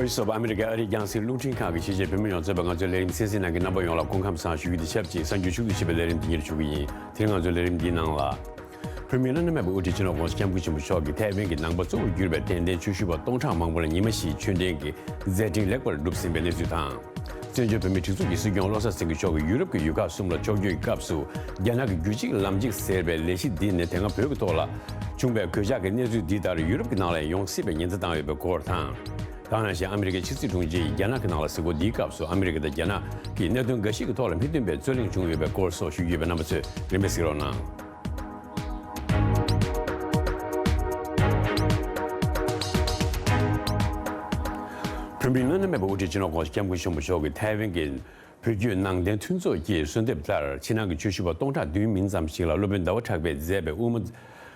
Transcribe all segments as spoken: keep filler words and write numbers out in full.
སོགས་པ་ཨ་མི་རི་ཀའི་ཨ་རིའི་རྒྱང་སྲིང་རླུང་འཕྲིན་ཁང་གི་ཕྱི་རྒྱལ་བོད་མི་ཡོངས་གཙོས་པ་ང་ཚོའི་ལས་རིམ་གསན་གཟིགས་གནང་མཁན་རྣམ་པ་ཡོངས་ལ་སྐུ་ཁམས་བཟང་ཞུ་རྒྱུ་དང་ཆབས་ཅིག་གསར་འགྱུར་ཕྱོགས་བསྡུས་བྱས་པའི་ལས་རིམ་འདི་ཉིད་ཞུ་གི་ཡིན། དེ་རིང་ང་ཚོའི་ལས་རིམ་འདིའི་ནང་ལ། བོད་མིའི་བླ་ན་མེད་པའི་དབུ་ཁྲིད་སྤྱི་ནོར་༸གོང་ས་༸སྐྱབས་མགོན་ཆེན་པོ་མཆོག་གིས་ཐའེ་ཝན་གྱི་ནང་པ་གཙོ་བོར་གྱུར་པའི་དད་ལྡན་ཆོས་ཞུ་བ་སྟོང་ཕྲག་མང་པོ་ལ་ཉི་མ་བཞིའི་ཆོས་འབྲེལ་གྱི་མཛད་འཕྲིན་ལེགས་པར་གྲུབ་ཟིན་པའི་གནས་ཚུལ་དང་། བཙན་བྱོལ་བོད་མིའི་སྒྲིག་འཛུགས་ཀྱི་སྲིད་སྐྱོང་བློ་བཟང་སེང་གེ་མཆོག་གིས་ཡུ་རོབ་ཀྱི་ཡུལ་ཁག་གསུམ་ལ་ཕྱོགས་བསྐྱོད་ཀྱི་སྐབས་སུ། རྒྱ་ནག་གི་རྒྱུད་གཅིག་ལམ་གཅིག་ཟེར་བའི་ལས་གཞི་འདི་ནི་དེ་སྔ་བོད་ཀྱི་ཐོག་ལ་བྱུང་བའི་གོད་ཆག་གི་གནས་ཚུལ་འདི་ལྟར་ཡུ་རོབ་ཀྱི་ནང་ལ་ཡང་ཡོང་སྲིད་པའི་ཉེན་བརྡ་བཏང་ཡོད་པའི་སྐོར་དང་། ད་ག་ནང་བཞིན་ཨ་མི་རི་ཀའི་ཕྱི་སྲིད་དྲུང་ཆེ་ཡིས་རྒྱ་ནག་གི་ནང་ལ་གཟིགས་སྐོར་འདིའི་སྐབས་སུ་ཨ་མི་རི་ཀ་དང་རྒྱ་ནག་གིས་གནད་དོན་འགའ་ཞིག་གི་ཐོག་ལ་མི་མཐུན་པའི་རྩོད་གླེང་བྱུང་ཡོད་པའི་སྐོར་སོགས་ཞུ་རྒྱུ་ཡོད་པས། རྣམ་པ་ཚོས་རིམ་པས་གཟིགས་རོགས་གནང་། བོད་མིའི་བླ་ན་མེད་པའི་དབུ་ཁྲིད་སྤྱི་ནོར་༸གོང་ས་༸སྐྱབས་མགོན་ཆེན་པོ་མཆོག་གིས་ཐའེ་ཝན་གྱི་བོད་བརྒྱུད་ནང་བསྟན་མཐུན་ཚོགས་ཀྱི་གསོལ་འདེབས་ལྟར། ཕྱི་ནང་གི་ཆོས་ཞུ་བ་སྟོང་ཕྲག་བདུན་མིན་ཙམ་ཞིག་ལ་སློབ་དཔོན་ཟླ་བ་གྲགས་པས་མཛད་པའི་དབུ་མ་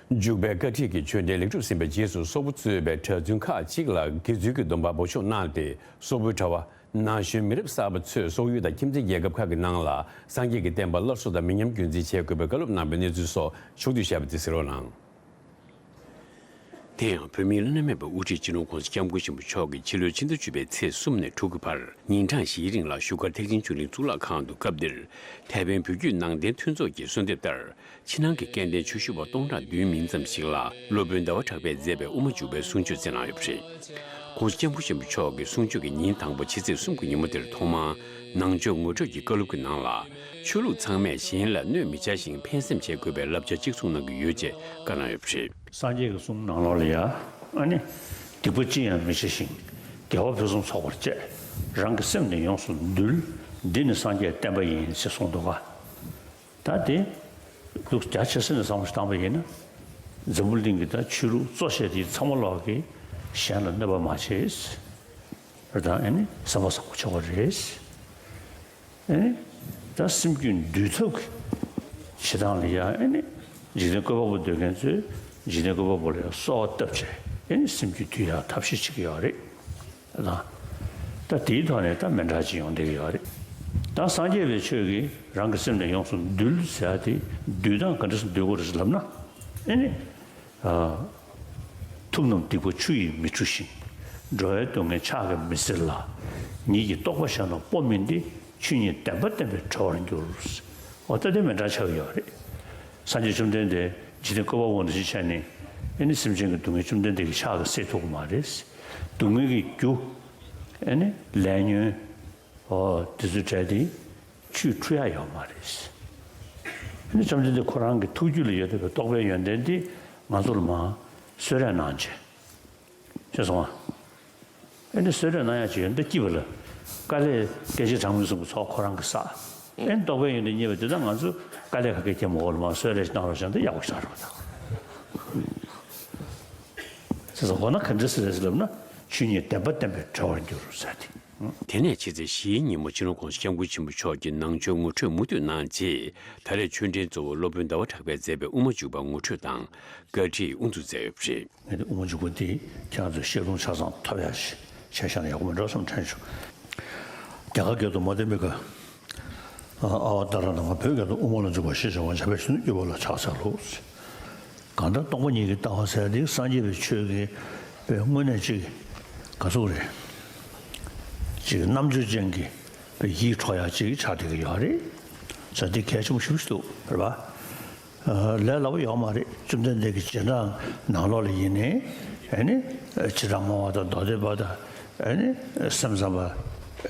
འཇུག་པའི་བཀའ་ཁྲིད་ཀྱི་ཆོས་འབྲེལ་ལེགས་གྲུབ་ཟིན་པའི་རྗེས་སུ། སོག་པོ་གཙོས་པའི་གྲྭ་བཙུན་ཁག་ཅིག་ལ་དགེ་ཚུལ་གྱི་སྡོམ་པ་འབོགས་ཆོག་གནང་སྟེ། སོག་པོའི་གྲྭ་པ། ན་གཞོན་མི་རབས་གསར་པ་ཚོས་སོག་ཡུལ་དང་ཁྱིམ་མཚེས་རྒྱལ་ཁབ་ཁག་གི་ནང་ལ་སངས་རྒྱས་ཀྱི་བསྟན་པ་སླར་གསོ་དང་མི་ཉམས་རྒྱུན་འཛིན་བྱེད་དགོས་པའི་བཀའ་སློབ་གནང་བའི་གནས་ཚུལ་སོགས་ཕྱོགས་བསྡུས་བྱས་པ་དེ་གཟིགས་རོགས་གནང་། དེ་ཡང་བོད་མིའི་བླ་ན་མེད་པའི་དབུ་ཁྲིད་སྤྱི་ནོར་༸གོང་ས་༸སྐྱབས་མགོན་ཆེན་པོ་མཆོག་གིས་ཕྱི་ལོའི་ཕྱི་ཟླ་བཅུ་པའི་ཚེས་གསུམ་ནས་དྲུག་གི་བར་ཉིན་གྲངས་བཞིའི་རིང་ལ་བཞུགས་སྒར་ཐེག་ཆེན་ཆོས་གླིང་གཙུག་ལག་ཁང་དུ་སྐབས་འདིར་ཐའེ་ཝན་བོད་བརྒྱུད་ནང་བསྟན་མཐུན་ཚོགས་ཀྱི་གསོལ་འདེབས་ལྟར། ཕྱི་ནང་གི་སྐལ་ལྡན་ཆོས་ཞུ་བ་སྟོང་ཕྲག་བདུན་མིན་ཙམ་ཞིག་ལ་སློབ་དཔོན་ཟླ་བ་གྲགས་པས་མཛད་པའི་དབུ་མ་འཇུག་པའི་གསུང་ཆོས་སྩལ་གནང་ཡོད་པ་རེད། ༸གོང་ས་༸སྐྱབས་མགོན་ཆེན་པོ་མཆོག་གིས་གསུང་ཆོས་ཀྱི་ཉིན་དང་པོ་ཕྱི་ཚེས་གསུམ་གྱི་ཉིན་མོ་དེར་ཐོག་མར་ནང་ཆོས་ངོ་སྤྲོད་ཀྱི་བཀའ་སློབ་ཀྱི་ནང་ལ། ཆོས་ལུགས་ཚང་མས་གཞན་ལ་གནོད་མི་བྱ་ཞིང་ཕན་སེམས་བྱེད་དགོས་པའི་བསླབ་བྱ་གཅིག་གསུངས་གནང་གི་ཡོད་ཅེས་བཀའ་གནང་ཡོད་པ་རེད། སངས་རྒྱས་ཀྱི་གསུང་ནང་ལོགས་ལ་ཡ། ཨ་ནི། སྡིག་པ་ཅི་ཡང་མི་བྱ་ཞིང་། དགེ་བ་ཕུན་སུམ་ཚོགས་པར་སྤྱད། རང་གི་སེམས་ནི་ཡོངས་སུ་འདུལ། འདི་ནི་སངས་རྒྱས་བསྟན་པ་ཡིན། ཞེས་གསུངས་འདུག་ག། ད་དེ་ལུགས་རྒྱ་ཆེ་ས་ནས་བསམ་བློ་ཞིག་བཏང་པ་ཡིན་ན། འཛམ་བུ་གླིང་གི་ད་ཆོས་ལུགས་གཙོ་ཆེ་དེ་ཚང་མ་ལོག་གིས་གཞན་ལ་གནོད་པ་མ་བྱེད། རེད་དང་ཨེ་ནི་བསམ་པ་བཟང་པོ་ཆགས་པ་རེད། ཨེ་ནི་ད་སེམས་རྒྱུད་འདུལ་ཐབས་ཀྱི་བྱེད་སྟངས་ལ་ཡང་ཨེ་ནི་འཇིག་རྟེན་བཀོད་པ་པོ་འདོད་མཁན་ཚོས་འཇིག་རྟེན་བཀོད་པ་པོ་ལ་ཡང་གསོལ་བ་བཏབ་བྱས་ཨེ་ནི་སེམས་རྒྱུད་འདུལ་ཡག་ཐབས་ཤེས་བྱེད་ཀྱི་ཡོད་རེད། ད་ད་དེའི་ཐོག་ནས་ད་མི་འདྲ་ཅིག་ཡོང་བསྡད་ཀྱི་ཡོད་རེད། ད་སངས་རྒྱས་པའི་ཆོས་ཀྱིས་རང་གི་སེམས་ནི་ཡོངས་སུ་འདུལ་ཟེར་ཡ་དེ་འདུལ་སྟངས་ག་འདྲ་སེ་འདུལ་དགོས་རེད་ཟེར་ལབ་ན། ཨེ་ནི། ཨ། ཐུབ་རྣམས་སྡིག་པ་ཆུ་ཡིས་མི་འཁྲུ་ཞིང་། འགྲོ་བའི་སྡུག་བསྔལ་ཕྱག་གིས་མི་སེལ་ལ། ཉིད་ཀྱི་རྟོགས་པ་གཞན་ལ་སྤོ་མིན་ཏེ། ཆོས་ཉིད་བདེན་པ་བསྟན་པས་གྲོལ་བར་འགྱུར། འོ་ད་དེ་མི་འདྲ་ཆགས་ཀྱི་ཡོད་རེད། སངས་རྒྱས་བཅོམ་ལྡན་འདས་འཇིག་རྟེན་བཀོད་པ་པོ་འདི་ཅིག་བྱས་ནས་ཨེ་ནི་སེམས་ཅན་གྱི་སྡུག་བསྔལ་བཅོམ་ལྡན་འདས་ཀྱི་ཕྱག་གིས་སེལ་ཐུབ་ཀྱི་མ་རེད། སྡུག་བསྔལ་གྱི་རྒྱུ་ཨེ་ནི་ལས་ཉོན། ཨོ། དེ་ཚོའི་གྲས་དེ་ཆུས་འཁྲུ་ཡ་ཡོད་མ་རེད། ཨ་ནི་བཅོམ་ལྡན་འདས་ཁོ་རང་གི་ཐུགས་རྒྱུད་ལ་ཡོད་བསྡད་པའི་རྟོགས་པའི་ཡོན་ཏན་དེ་ང་ཚོ་ལ་མར་གསོལ་རས་གནང་བྱས། ཤེས་སོང་ང་། ཨ་ནི་གསོལ་རས་གནང་ཡ་ཅིག་ཡོད་འདི་སྐྱིད་པ་ལ། དཀའ་ལས་སྐད་ཅིག་གྲངས་མེད་གསུམ་གྱི་ཚོགས་ཁོ་རང་གིས་བསགས། ཨ་ནི་རྟོགས་པའི་ཡོན་ཏན་རྙེད་པ་དེ་དག་ང་ཚོས་དཀའ་ལས་ཁ་སྐད་རྒྱབ་མ་དགོས་ལ་མར་གསོལ་རས་ཤིག་གནང་རོགས་བྱས་ན་འདི་ཡག་པོ་ཞིག་ཆགས་རེད་པ་ད། ཤེས་སོང་། འོ་ན་ག་འདྲ་སེ་རེད་ཟེར་ལབ་ན། ཆོས་ཉིད་བདེན་པ་བསྟན་པས་གྲོལ་བར་འགྱུར་ཟེར་ཏེ། དེ་ནས་ཕྱི་ཚེས་བཞིའི་ཉིན་མོ་སྤྱི་ནོར་༸གོང་ས་༸སྐྱབས་མགོན་ཆེན་པོ་མཆོག་གིས་ནང་ཆོས་ངོ་སྤྲོད་མུ་མཐུད་གནང་རྗེས། ད་རེས་ཆོས་འབྲེལ་གཙོ་བོ་སློབ་དཔོན་ཟླ་བ་གྲགས་པས་མཛད་པའི་དབུ་མ་འཇུག་པ་ངོ་སྤྲོད་དང་བཀའ་ཁྲིད་དབུ་འཛུགས་མཛད་ཡོད་པ་རེད། ངས་དེ་དབུ་མ་འཇུག་པ་འདི་ཁྱེད་རང་ཚོས་བཤད་ལུང་ཆ་ཚང་ཐོབ་ཡ་ཞིག་བྱས་བཞག་ན་ཡག་པོ་མིན་འགྲོ་བསམ་དྲན་བྱུང་། རྒྱ་གར་སྐད་དུ་མ་དེ་མི་དགོས། ཨ་ཨ་ཝ་ཏཱ་ར་ནཱ་མ། བོད་སྐད་དུ་དབུ་མ་ལ་འཇུག་པ་ཞེས་བྱ་བ། འཇམ་དཔལ་གཞོན་ནུ་དབྱུག་པ་ལ་ཕྱག་འཚལ་ལོ། གང་ལྟར་སྟོང་པ་ཉིད་ཀྱི་ལྟ་བ་ཟེར་འདི་སངས་རྒྱས་པའི་ཆོས་ཀྱི་དཔེ་དངོས་གནས་ཅིག་ག་ཚོད་རེད། ཅིག་རྣམ་དཔྱོད་ཅན་གྱི་དཔེ་ཡིད་འཕྲོག་ཡག་ཅིག་ཆགས་བསྡད་ཀྱི་ཡོད་རེད། ཟེར་འདི་གལ་ཆེན་པོ་ཞེ་པོ་ཞིག་འདུག་རེད་པ། ལས་སླ་པོ་ཡོད་མ་རེད། བཅོམ་ལྡན་འདས་ཀྱི་རྗེས་འབྲང་ནང་ལོགས་ལ་ཡིན་ནའི་ཨ་ནི་བྱེ་བྲག་སྨྲ་བ་དང་མདོ་སྡེ་པ་དང་ཨ་ནི་སེམས་ཙམ་པ།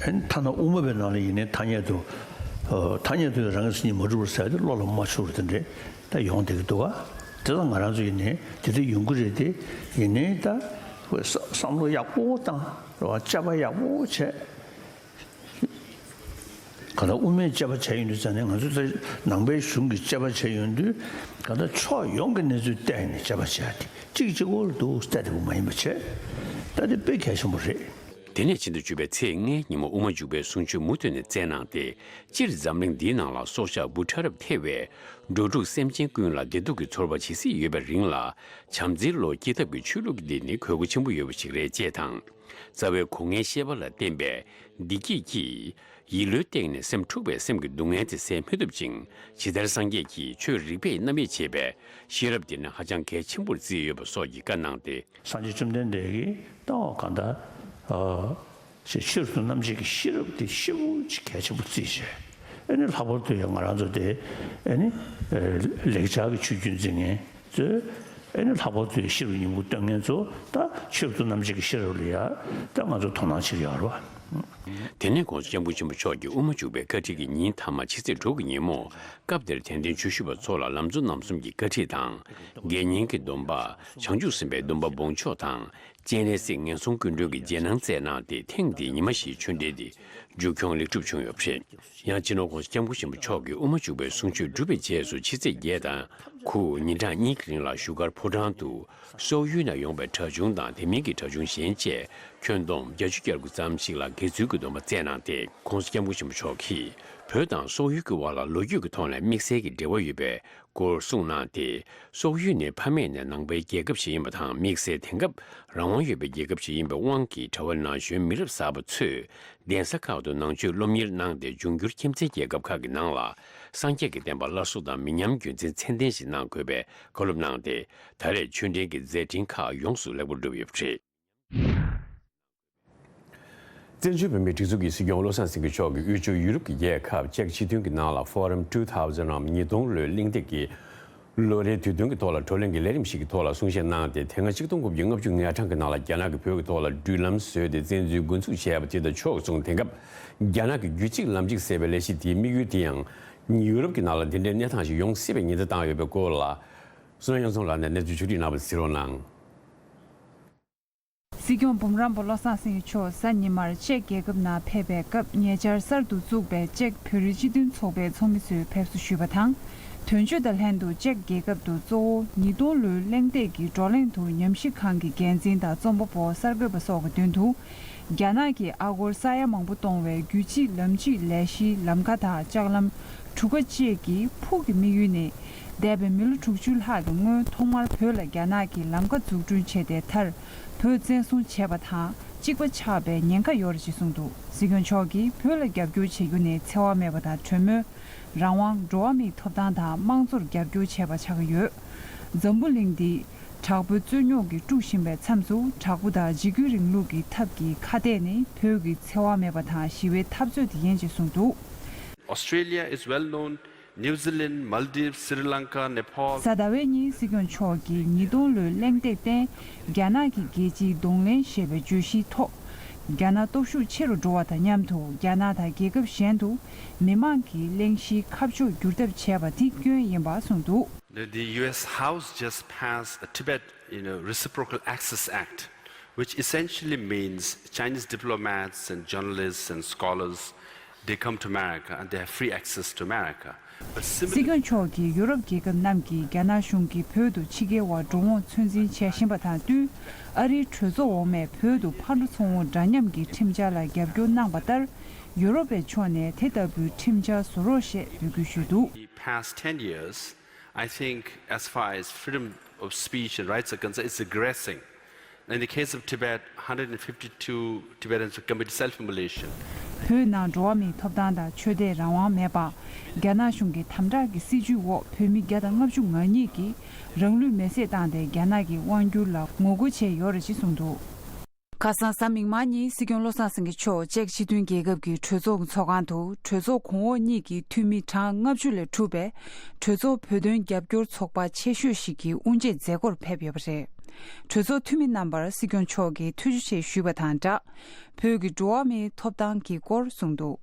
ཨ་ནི་ཐ་ན་དབུ་མ་པའི་ནང་ལ་ཡིན་ནའི་ཐ་སྙད་དུ། ཐ་སྙད་དུ་རང་གི་མཚན་ཉིད་མ་གྲུབ་པར་ཟེར་ཏེ་བློ་ལ་མ་ཆུད་པར་དེ་འདྲས་ད་ཡོང་བསྡད་ཀྱི་འདུག་ག། དེ་ལ་ང་རང་ཚོ་ཡིན་ནའི་དེ་འདྲས་ཡོང་གི་རེད་དེ། ཡིན་ནའི་ད་བསམ་བློ་ཡག་པོ་བཏང་རེད་པ། དཔྱད་པ་ཡག་པོ་བྱས། གང་ལྟར་དབུ་མའི་དཔྱད་པ་བྱས་ཡོང་དུས་ཙང་ནས་ང་ཚོས་ད་ནང་པའི་གཞུང་གི་དཔྱད་པ་བྱས་ཡོང་དུས་གང་ལྟར་ཕྱོགས་ཡོངས་ཀྱི་གནས་ཚུལ་བལྟས་ནས་དཔྱད་པ་བྱས་ཏེ་གཅིག་གཅིག་པོར་འདུག་བལྟས་བསྡད་པ་མ་ཡིན་པ་བྱས། ད་དེ་དཔེ་གལ་ཆེན་པོ་རེད། དེ་ནས་ཕྱི་ཟླ་བཅུ་པའི་ཚེས་ལྔའི་ཉིན་མོ་དབུ་མ་འཇུག་པའི་གསུང་ཆོས་མུ་མཐུད་ནས་སྩལ་གནང་སྟེ། སྤྱིར་འཛམ་གླིང་འདིའི་ནང་ལ་སྲོག་ཆགས་འབུ་ཕྲ་རབ་ཐེ་བས་འགྲོ་དྲུག་སེམས་ཅན་ཀུན་ལ་བདེ་སྡུག་གི་ཚོར་བ་ཇི་སྲིད་ཡོད་པའི་རིང་ལ་བྱམས་བརྩེའི་བློ་སྐྱེ་ཐབས་ཀྱི་ཆོས་ལུགས་འདི་ནི་དགོས་མཁོ་ཆེན་པོ་ཡོད་པ་ཞིག་རེད་ཅེས་དང་། རྩ་བའི་སྒོ་ལྔའི་ཤེས་པ་ལ་བརྟེན་པའི་བདེ་སྐྱིད་ཀྱིས། ཡིད་བློའི་སྟེང་ནས་སེམས་འཁྲུགས་པའི་སེམས་ཀྱི་སྡུག་བསྔལ་དེ་སེལ་མི་ཐུབ་ཅིང་། ཇི་ལྟར་སངས་རྒྱས་ཀྱིས་ཆོས་རིག་པས་རྣམ་དབྱེ་བྱེད་པའི་ཤེས་རབ་དེ་ནི་ཧ་ཅང་གལ་ཆེན་པོར་བརྩིས་ཡོད་པ་སོགས་ཀྱི་བཀའ་གནང་སྟེ། སངས་རྒྱས་བཅོམ་ལྡན་འདས་ཀྱིས་ད་གང་ལྟར། ཨ། ཅེས་ཆོས་སུ་རྣམ་འབྱེད་ཀྱི་ཤེས་རབ་དེ་ཤེས་པོ་ཅིག་གལ་ཆེན་པོ་བརྩིས་བྱས། ཨེ་ནི་ལྷག་པར་དུ་ཡང་ང་རང་ཚོ་དེ་ཨེ་ནི་ལེགས་སྦྱར་གྱི་ཆོས་བརྒྱུད་འཛིན་མཁན་ཚོས་ཨེ་ནི་ལྷག་པར་དུ་ཤེས་རབ་སྙིང་པོ་སྟོན་མཁན་ཚོ་ད་ཆོས་སུ་རྣམ་འབྱེད་ཀྱི་ཤེས་རབ་ལ་ཡ་ད་ང་ཚོ་དོ་སྣང་བྱེད་ཀྱི་ཡོད་རེད་བ། དེ་ནས་༸གོང་ས་༸སྐྱབས་མགོན་ཆེན་པོ་མཆོག་གིས་དབུ་མ་འཇུག་པའི་བཀའ་ཁྲིད་ཀྱི་ཉིན་མཐའ་མ་ཕྱི་ཚེས་དྲུག་གི་ཉིན་མོ། སྐབས་དེར་དད་ལྡན་ཆོས་ཞུ་བ་ཚོ་ལ་ལམ་གཙོ་རྣམ་གསུམ་གྱི་བཀའ་ཁྲིད་དང་། དགེ་བསྙེན་གྱི་སྡོམ་པ། བྱང་ཆུབ་སེམས་དཔའི་སྡོམ་པ་འབོང་ཆོག་དང་། སྤྱན་རས་གཟིགས་ངན་སོང་ཀུན་གྲོལ་གྱི་རྗེས་གནང་སྩལ་གནང་སྟེ། ཐེངས་འདིའི་ཉི་མ་བཞིའི་ཆོས་འབྲེལ་འདི་མཇུག་སྐྱོང་ལེགས་གྲུབ་བྱུང་ཡོད་པ་རེད། ཡང་སྤྱི་ནོར་༸གོང་ས་༸སྐྱབས་མགོན་ཆེན་པོ་མཆོག་གིས་དབུ་མ་འཇུག་པའི་གསུང་ཆོས་གྲུབ་པའི་རྗེས་སུ་ཕྱི་ཚེས་བརྒྱད་དང་དགུ་ཉིན་གྲངས་གཉིས་ཀྱི་རིང་ལ་བཞུགས་སྒར་ཕོ་བྲང་དུ་སོག་ཡུལ་ནས་ཡོང་པའི་གྲྭ་ཆུང་དང་དེ་མིན་གྱི་གྲྭ་ཆུང་གཞན་བཅས་ཁྱོན་བསྡོམས་བརྒྱད་ཅུ་གྱ་དགུ་ཙམ་ཞིག་ལ་དགེ་ཚུལ་གྱི་སྡོམ་པ་སྩལ་གནང་སྟེ། ༸གོང་ས་༸སྐྱབས་མགོན་ཆེན་པོ་མཆོག་གིས་བོད་དང་སོག་ཡུལ་གྱི་བར་ལ་ལོ་རྒྱུས་ཀྱི་ཐོག་ནས་དམིགས་བསལ་གྱི་འབྲེལ་བ་ཡོད་པའི་སྐོར་གསུངས་གནང་སྟེ། སོག་ཡུལ་ནི་ཕ་མེས་ནས་ནང་པའི་རྒྱལ་ཁབ་ཞིག་ཡིན་པ་དང་། དམིགས་བསལ་དེང་སྐབས་རང་དབང་ཡོད་པའི་རྒྱལ་ཁབ་ཞིག་ཡིན་པའི་དབང་གིས། གྲྭ་པ་ན་གཞོན་མི་རབས་གསར་པ་ཚོས་གདན་ས་ཁག་ཏུ་ནང་ཆོས་སློབ་གཉེར་གནང་སྟེ། འབྱུང་འགྱུར་ཁྱིམ་མཚེས་རྒྱལ་ཁབ་ཁག་གི་ནང་ལ་སངས་རྒྱས་ཀྱི་བསྟན་པ་སླར་གསོ་དང་མི་ཉམས་རྒྱུན་འཛིན་ཚད་ལྡན་ཞིག་གནང་དགོས་པའི་བཀའ་སློབ་གནང་སྟེ། ད་རེས་ཆོས་འབྲེལ་གྱི་མཛད་འཕྲིན་ཁག་ཡོངས་སུ་ལེགས་པར་གྲུབ་ཡོད་པ་རེད། བཙན་བྱོལ་བོད་མིའི་སྒྲིག་འཛུགས་ཀྱི་སྲིད་སྐྱོང་བློ་བཟང་སེང་གེ་མཆོག་གིས་དབུས་ཕྱོགས་ཡུ་རོབ་ཀྱི་རྒྱལ་ཁབ་ཅེཀ་སྤྱི་མཐུན་གྱི་ནང་ལ་Forum two thousand ཉིས་སྟོང་ལོའི་གླེང་སྟེགས་ཀྱི་ལོ་རེའི་དུས་སྟོན་གྱི་ཐོག་ལ་བགྲོ་གླེང་གི་ལས་རིམ་ཞིག་གི་ཐོག་ལ་གསུང་བཤད་གནང་སྟེ། དེ་སྔ་ཆིག་སྟོང་དགུ་བརྒྱ་ལྔ་བཅུ་ང་གྲངས་ཀྱི་ནང་ལ་རྒྱ་ནག་གིས་བོད་ཀྱི་ཐོག་ལ་འབྲུ་ལམ་བཟོས་ཏེ་བཙན་འཛུལ་འགོ་འཛུགས་བྱས་པ་དེ་དང་ཕྱོགས་མཚུངས། དེང་སྐབས་རྒྱ་ནག་གི་རྒྱུད་གཅིག་ལམ་གཅིག་ཟེར་བའི་ལས་གཞི་དེའི་དམིགས་ཡུལ་དེ་ཡང་ཡུ་རོབ་ཀྱི་ནང་ལ་འདི་འདྲའི་གནས་སྟངས་ཤིག་ཡོང་སྲིད་པའི་ཉེན་བརྡ་བཏང་ཡོད་པའི་སྐོར་ལ། བསོད་ནམས་གཡུ་ཚོང་ལགས་ནས་གནས་ཚུལ་ཕྱོགས་སྒྲིག་གནང་བ་གཟིགས་རོགས་གནང་། སྲིད་སྐྱོང་འབུམ་རམས་པ་བློ་བཟང་སེང་གེ་མཆོག་གཟའ་ཉི་མར་ཅེཀ་རྒྱལ་ཁབ་ནང་ཕེབས་པའི་སྐབས། ཉེ་ཆར་གསར་དུ་བཙུགས་པའི་ཅེཀ་བོད་རིགས་སྤྱི་མཐུན་ཚོགས་པའི་ཚོགས་མི་ཚོས་ཕེབས་བསུ་ཞུས་པ་དང་། དོན་གཅོད་དང་ལྷན་དུ་ཅེཀ་རྒྱལ་ཁབ་ཏུ་གཙོ་བོ་ཉིས་སྟོང་ལོའི་གླེང་སྟེགས་ཀྱི་བགྲོ་གླེང་དུ་ཉམས་ཞིབ་ཁང་གི་འགན་འཛིན་དང་རྩོམ་པ་པོ་གསར་འགོད་པ་སོགས་ཀྱི་མདུན་དུ། རྒྱ་ནག་གིས་ཨ་སྒོར་ས་ཡ་མང་པོ་གཏོང་བའི་རྒྱུད་གཅིག་ལམ་གཅིག་ལས་གཞིའི་ལམ་ཁ་དང་ལྕགས་ལམ་གྲུ་ཁ་བཅས་ཀྱི་ཕུགས་ཀྱི་དམིགས་ཡུལ་ནི། འདས་པའི་མི་ལོ་དྲུག་ཅུ་ལྷག་གི་སྔོན་ཐོག་མར་བོད་ལ་རྒྱ་ནག་གིས་ལམ་ཁ་འཛུགས་སྐྲུན་བྱས་ཏེ། མཐར་བོད་བཙན་བཟུང་བྱས་པ་དང་གཅིག་པ་ཆགས་པའི་ཉེན་ཁ་ཡོད་རེད་ཅེས་གསུངས་འདུག། སྲིད་སྐྱོང་མཆོག་གིས་བོད་ལ་རྒྱབ་སྐྱོར་བྱེད་རྒྱུ་ནི་འཚེ་བ་མེད་པ་དང་གྲོས་མོལ། རང་དབང་། འགྲོ་བ་མིའི་ཐོབ་ཐང་དང་དམངས་གཙོར་རྒྱབ་སྐྱོར་བྱས་པ་ཆགས་ཀྱི་ཡོད། འཛམ་བུ་གླིང་འདི་དྲག་པོའི་རྩོད་རྙོག་གིས་དཀྲུགས་བཞིན་པའི་མཚམས་སུ། དྲག་པོ་དང་འཇིགས་སྐུལ་རིང་ལུགས་ཀྱི་ཐབས་ཀྱི་ཁ་གཏད་ནི་བོད་ཀྱི་འཚེ་བ་མེད་པ་དང་ཞི་བའི་འཐབ་རྩོད་དེ་ཡིན་ཅེས་གསུངས་འདུག། Australia is well known, New Zealand, Maldives, Sri Lanka, Nepal. གཟའ་ཟླ་བའི་ཉིན་སྲིད་སྐྱོང་མཆོག་གིས་ཉིས་སྟོང་ལོའི་གླེང་སྟེགས་སྟེང་རྒྱ་ནག་གི་རྒྱལ་སྤྱིའི་གདོང་ལེན་ཞེས་པའི་བརྗོད་གཞིའི་ཐོག་རྒྱ་ནག་སྟོབས་ཤུགས་ཆེ་རུ་འགྲོ་བ་དང་མཉམ་དུ། རྒྱ་ནག་དང་རྒྱལ་ཁབ་གཞན་དུ་མི་མང་གི་གླེང་གཞིའི་ཁ་ཕྱོགས་བསྒྱུར་ཐབས་བྱས་པ་དེ་སྐྱོན་ཡིན་པ་གསུངས་འདུག། The, the U S House just passed a Tibet, you know, Reciprocal Access Act, which essentially means Chinese diplomats and journalists and scholars, they come to America and they have free access to America. But similarly, སྲིད་སྐྱོང་མཆོག་གིས་ཡུ་རོབ་རྒྱལ་ཁབ་རྣམས་ཀྱིས་རྒྱ་ནག་གཞུང་གིས་བོད་དུ་ཕྱི་རྒྱལ་བ་འགྲོ་འོང་ཚོད་འཛིན་བྱེད་བཞིན་པ་དང་བསྟུན། ཨ་རིའི་གྲོས་ཚོགས་འོག་མས་བོད་དུ་ཕར་འགྲོ་ཚུར་འོང་འདྲ་མཉམ་གྱི་ཁྲིམས་འཆར་ལ་རྒྱབ་སྐྱོར་གནང་བ་ལྟར། ཡུ་རོབ་པའི་ཕྱོགས་ནས་དེ་ལྟ་བུའི་ཁྲིམས་འཆར་བཟོ་རོགས་ཞེས་འབོད་སྐུལ་ཞུས་འདུག། The past ten years, I think, as far as freedom of speech and rights are concerned, it's regressing. In the case of Tibet, hundred and fifty-two Tibetans have committed self-immolation. བོད་ནང་འགྲོ་བ་མིའི་ཐོབ་ཐང་དང་ཆོས་དད་རང་དབང་མེད་པ། རྒྱ་ནག་གཞུང་གི་དམ་དྲག་གི་སྲིད་བྱུས་འོག་བོད་མི་བརྒྱ་དང་ལྔ་བཅུ་ང་གཉིས་ཀྱིས་རང་ལུས་མེར་སྲེག་བཏང་སྟེ་རྒྱ་ནག་གི་དབང་སྒྱུར་ལ་ངོ་རྒོལ་བྱས་ཡོད་རེད་ཅེས་གསུངས་འདུག། ཁ་སང་གཟའ་མིག་དམར་ཉིན་སྲིད་སྐྱོང་བློ་བཟང་སེང་གེ་མཆོག་ཅེཀ་སྤྱི་མཐུན་རྒྱལ་ཁབ་ཀྱི་གྲོས་ཚོགས་ཀྱི་ཚོགས་ཁང་དུ་གྲོས་ཚོགས་གོང་འོག་གཉིས་ཀྱི་འཐུས་མི་གྲངས་ལྔ་བཅུ་ལས་གྲུབ་པའི་གྲོས་ཚོགས་བོད་དོན་རྒྱབ་སྐྱོར་ཚོགས་པ་ཆེ་ཤོས་ཤིག་གི་དབུ་འབྱེད་མཛད་སྒོར་ཕེབས་ཡོད་པ་རེད། གྲོས་ཚོགས་འཐུས་མི་རྣམ་པར་སྲིད་སྐྱོང་མཆོག་གིས་ཐུགས་རྗེ་ཆེ་ཞུས་པ་དང་སྦྲགས། བོད་ཀྱི་འགྲོ་བ་མིའི་ཐོབ་ཐང་གི་སྐོར་གསུངས་འདུག།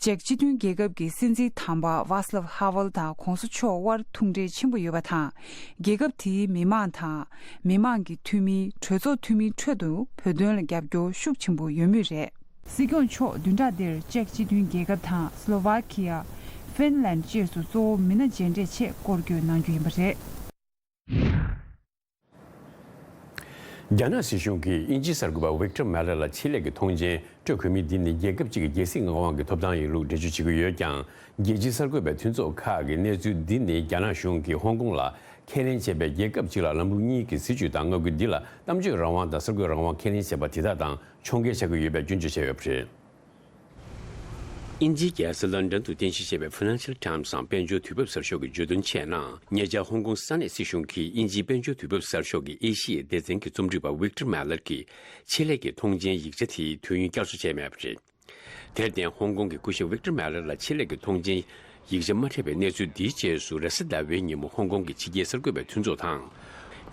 ཅེཀ་སྤྱི་མཐུན་རྒྱལ་ཁབ་ཀྱི་སྲིད་འཛིན་དམ་པ་ཝཱ་སི་ལབ་ཧ་ཝལ་དང་གོང་ས་མཆོག་དབར་མཐུན་འབྲེལ་ཆེན་པོ་ཡོད་པ་དང་། རྒྱལ་ཁབ་དེའི་མི་མང་དང་། མི་མང་གི་འཐུས་མི། གྲོས་ཚོགས་འཐུས་མིའི་ཁྲོད་དུ་བོད་དོན་ལ་རྒྱབ་སྐྱོར་ཤུགས་ཆེན་པོ་ཡོད་མུས་རེད། སྲིད་སྐྱོང་མཆོག་བདུན་ཕྲག་འདིར་ཅེཀ་སྤྱི་མཐུན་རྒྱལ་ཁབ་དང་། སློ་ཝཱ་ཁི་ཡ། ཧྥིན་ལན་བཅས་སུ་གཙོ་བོ་མི་སྣ་མཇལ་འཕྲད་ཆེད་སྐོར་སྐྱོད་གནང་རྒྱུ་ཡིན་པ་རེད། རྒྱ་ནག་སྲིད་གཞུང་གིས་དབྱིན་ཇིའི་གསར་འགོད་པ་ཝིག་ཏར་མེ་ལར་ལ་ཆེད་ལས་ཀྱི་ཐོངས་མཆན་སྤྲོད་དགོས་མིན་འདི་ནི་རྒྱལ་ཁབ་ཅིག་གི་རྒྱལ་སྲིད་མངའ་དབང་གི་ཐོབ་ཐང་ཡིན་ལུགས་འགྲེལ་བརྗོད་བྱེད་ཀྱི་ཡོད་ཀྱང་། རྒྱལ་སྤྱིའི་གསར་འགོད་པའི་མཐུན་ཚོགས་ཁག་གིས་གནས་ཚུལ་འདི་ནི་རྒྱ་ནག་གཞུང་གིས་ཧོང་ཀོང་ལ་ཁས་ལེན་བྱས་པའི་རྒྱལ་ཁབ་ཅིག་ལ་ལམ་ལུགས་གཉིས་ཀྱི་སྲིད་བྱུས་དང་མངའ་ཁུལ་འདི་ལ་གཏམ་བརྗོད་རང་དབང་དང་གསར་འགོད་རང་དབང་ཁས་ལེན་བྱས་པ་དེ་དག་དང་ཕྱོགས་འགལ་ཆགས་ཀྱི་ཡོད་པའི་སྐྱོན་བརྗོད་བྱས་ཡོད་པ་རེད། དབྱིན་ཇིའི་རྒྱལ་ས་ལོན་ཌོན་དུ་རྟེན་གཞི་བྱས་པའི་Financial Times་དང་དཔལ་འབྱོར་དུས་བབ་གསར་ཤོག་གིས་བརྗོད་དོན་བྱས་ན། ཉེ་ཆར་ཧོང་ཀོང་ས་གནས་སྲིད་གཞུང་གིས་དབྱིན་ཇིའི་དཔལ་འབྱོར་དུས་བབ་གསར་ཤོག་གི་ཨེ་ཤི་ཡའི་སྡེ་ཚན་གྱི་རྩོམ་སྒྲིག་པ་ཝིག་ཏར་མེ་ལར་གྱི་ཆེད་ལས་ཀྱི་ཐོངས་མཆན་ཡིག་ཆ་དེའི་དུས་ཡུན་བསྐྱར་གསོ་བྱས་མེད་པ་རེད། དེར་བརྟེན། ཧོང་ཀོང་གི་སྐུ་ཞབས་ཝིག་ཏར་མེ་ལར་ལ་ཆེད་ལས་ཀྱི་ཐོངས་མཆན་ཡིག་ཆ་མ་སྤྲད་པའི་གནས་ཚུལ་འདིའི་རྗེས་སུ། རེས་གཟའ་ཟླ་བའི་ཉིན་མོ་ཧོང་ཀོང་གི་ཕྱི་རྒྱལ་གསར་འགོད་པའི་མཐུན་ཚོགས་དང་།